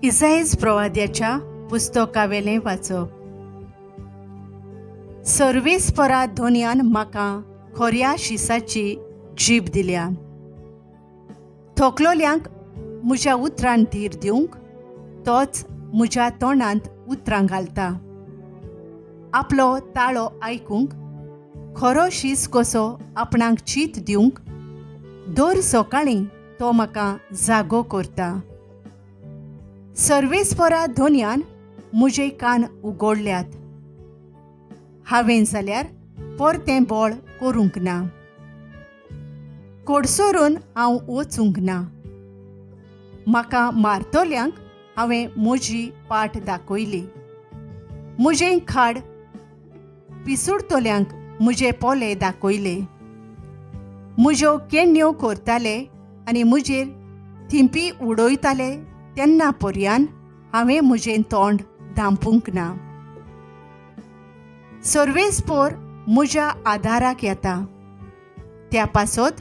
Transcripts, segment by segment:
इसाईस प्रवाद्याच्या पुस्तकावेलें वाचप. सर्वेस्परा धोनयान म्हाका खोऱ्या शिसाची जीब दिल्या. थोकलोल्यांक म्हज्या उतरान धीर दिवंक तोच म्हज्या तोंडांत उतरां घालता. आपलो ताळो आयकूंक खरो शीस कसो आपणाक चीत दिवंक दर सकाळीं तो म्हाका जागो करता. सर्वेस्परा धोनयान म्हजे कान उगडल्यात. हांवें जाल्यार परतें बळ करूंक ना. कोडसरून हांव वचूंक ना. म्हाका मारतल्यांक हांवें म्हजी पाट दाखयली. म्हजें खाड पिसुडतल्यांक म्हजे पोले दाखयले. म्हज्यो केण्यो करताले आनी म्हजेर थिंपी उडयताले तेन्ना पर्यान हांवें म्हजें तोंड धांपूंक ना. सर्वेस्पोर म्हज्या आदाराक येता. त्या पासत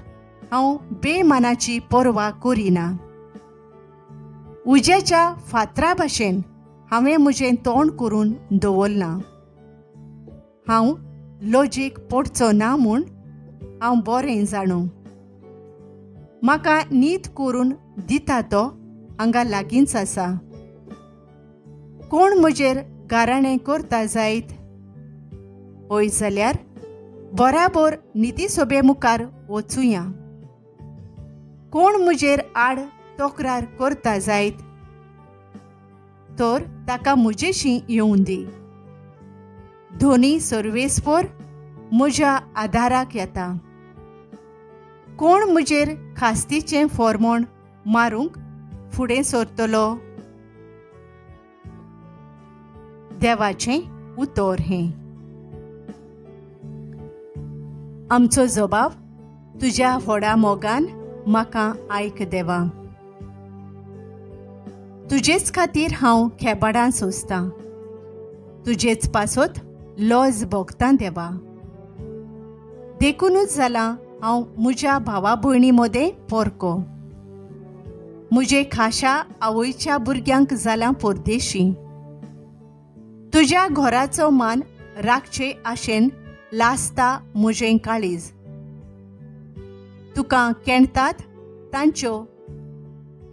हांव बेमानाची पर्वा करिना. उज्याच्या फातरा भाशेन हांवें म्हजें तोंड करून दवरलां. हांव लजेक पडचो ना म्हूण हांव बरें जाणो. म्हाका नीत करून दिता तो हांगा लागींच आसा. कोण म्हजेर गाराणें करता जायत? हय जाल्यार बराबर नितीसभे मुखार वचुया. कोण म्हजेर आड तक्रार करता जायत तर ताका म्हजेशी येवं दी. धोनी सर्वेस्पोर म्हज्या आदाराक येता. कोण म्हजेर खास्तीचें फॉर्मोण मारूंक फुडें सरतलो? देवाचें उतर हें. आमचो जबाब तुज्या व्हडा मोगान म्हाका आयक देवा. तुजेच खातीर हांव खेबाडां सोंसतां. तुजेच पासत लज भोगतां देवा. देखुनूच जालां हांव म्हज्या भावा भयणी मदें पोरको. म्हजे खाशा आवयच्या भुरग्यांक जालां परदेशी. तुज्या घराचो मान राखचे आशेन लासता म्हजें काळीज. तुका केणतात तांच्यो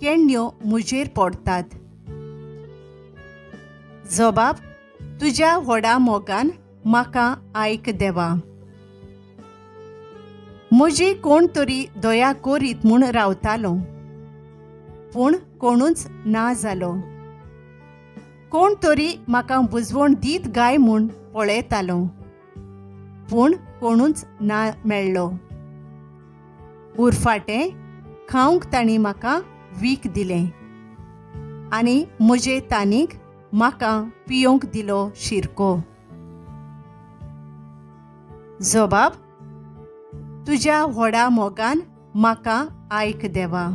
केण्यो म्हजेर पडटात. जबाब तुज्या व्हडा मोगान म्हाका आयक देवा. म्हजी कोण तरी दया करीत म्हूण रावतालो, पूण कोणूच ना जालो. कोण तरी म्हाका बुजवण दीत गाय म्हूण पळयतालो, पूण कोणूच ना मेळ्ळो. उरफाटें खावंक तांणी म्हाका वीख दिलें आनी म्हजे तानीक म्हाका पियोंक दिलो शिरको. जबाब तुज्या व्हडा मोगान म्हाका आयक देवा.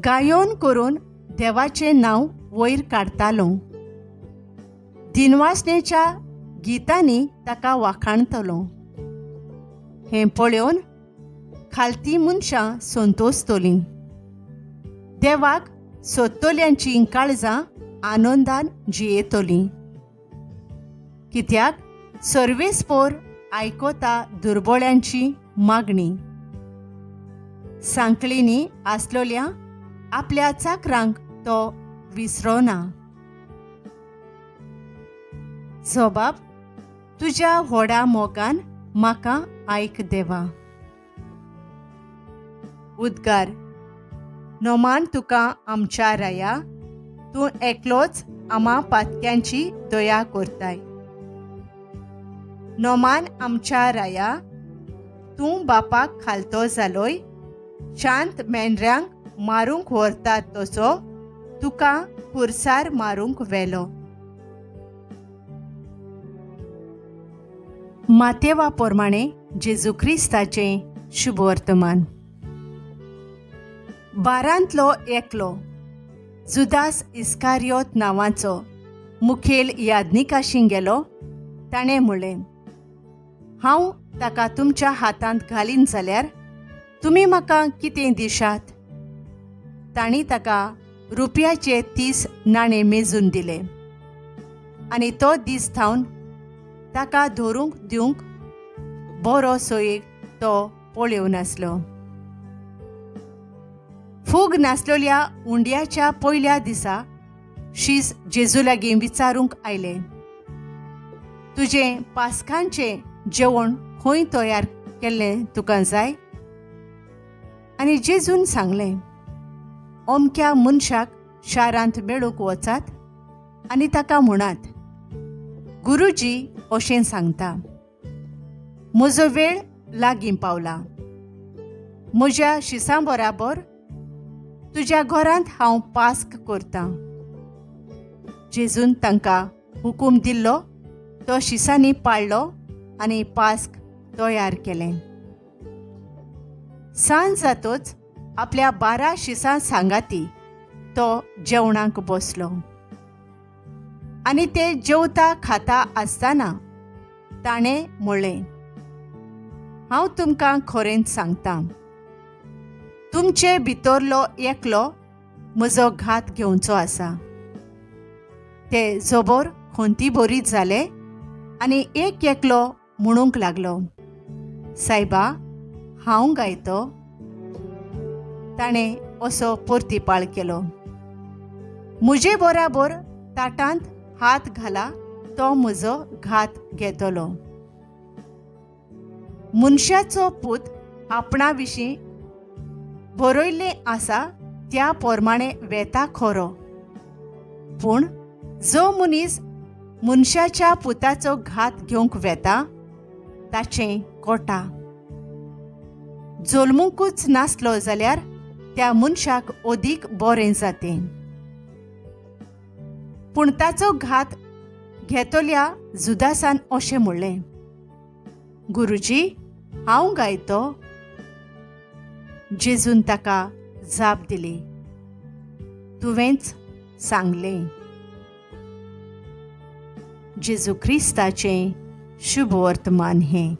गायोन करून देवाचें नांव वयर काडटालो. दिनवासनेच्या गितांनी ताका वाखाणतलो. हें पळोवन खालती मनशां संतोसतलीं. देवाक सोदतल्यांचीं काळजां आनंदान जियेतलीं. कित्याक सर्वेस्पोर आयकता दुर्बोळ्यांची मागणी. सांकळींनी आसलोल्या आपल्या चाकरांक तो विसरोना. जबाब तुज्या व्हडा मोगान म्हाका आयक देवा. उद्गार. नोमान तुका आमच्या राया, तूं एकलोच आमा पातक्यांची दया करताय. नोमान आमच्या राया, तूं बापाक खालतो जालोय. शांत मेंढऱ्यांक मारूंक व्हरतात तसो तुका पुरसार मारूंक व्हेलो. मातेवा प्रमाणे जेजू क्रिस्ताचें शुभवर्तमान. बारांतलो एकलो जुदास इस्कारियोत नांवाचो मुखेल याज्ञिकाशी गेलो. ताणें म्हणलें, हांव ताका तुमच्या हातांत घालीन जाल्यार तुमी म्हाका कितें दिशात? तांणी ताका रुपयाचे 30 नाणे मेजून दिले आनी तो दीस थावन ताका धरूंक दिवंक बरो सोयेक तो पळोवन नासलो. फूग नासलेल्या उंड्याच्या पयल्या दिसा शीस जेजू लागीं विचारूंक आयले, तुजें पास्कांचें जेवण खंय तयार केल्लें तुका जाय? आनी जेजून सांगलें, अमक्या मनशाक शारांत मेळूंक वचात आनी ताका म्हणात, गुरुजी अशें सांगता, म्हजो वेळ लागीं पावला, म्हज्या शिसां बराबर तुज्या घरांत हांव पास्क करतां. जेजून तांकां हुकूम दिल्लो तो शिसांनी पाळ्ळो आनी पास्क तयार केलें. सांज जातच आपल्या 12 शिसां सांगाती तो जेवणाक बसलो आनी ते जेवता खाता आसतना ताणें म्हणलें, हांव तुमकां खरेंच सांगता, तुमचे भितरलो एकलो म्हजो घात घेवचो आसा. ते जबर खंती बरीत जाले आनी एक एकलो म्हणूंक लागलो, सायबा, हांव गायतो? ताणें असो परतिपाळ केलो, म्हजे बराबर ताटांत हात घाला तो म्हजो घात घेतलो. मनशाचो पूत आपणा विशीं बरयल्लें आसा त्या प्रमाणे वेता खरो, पूण जो मनीस मनशाच्या पुताचो घात घेवंक वेता ताचें कोटा. जल्मूंकूच नासलो जाल्यार त्या मनशाक अदीक बरें जातें. पूण ताचो घात घेतल्या जुदासान अशें म्हणलें, गुरुजी, हांव गायतो? जेजून ताका जाप दिली, तुवेंच सांगलें. जेजू क्रिस्ताचें शुभ वर्तमान हें.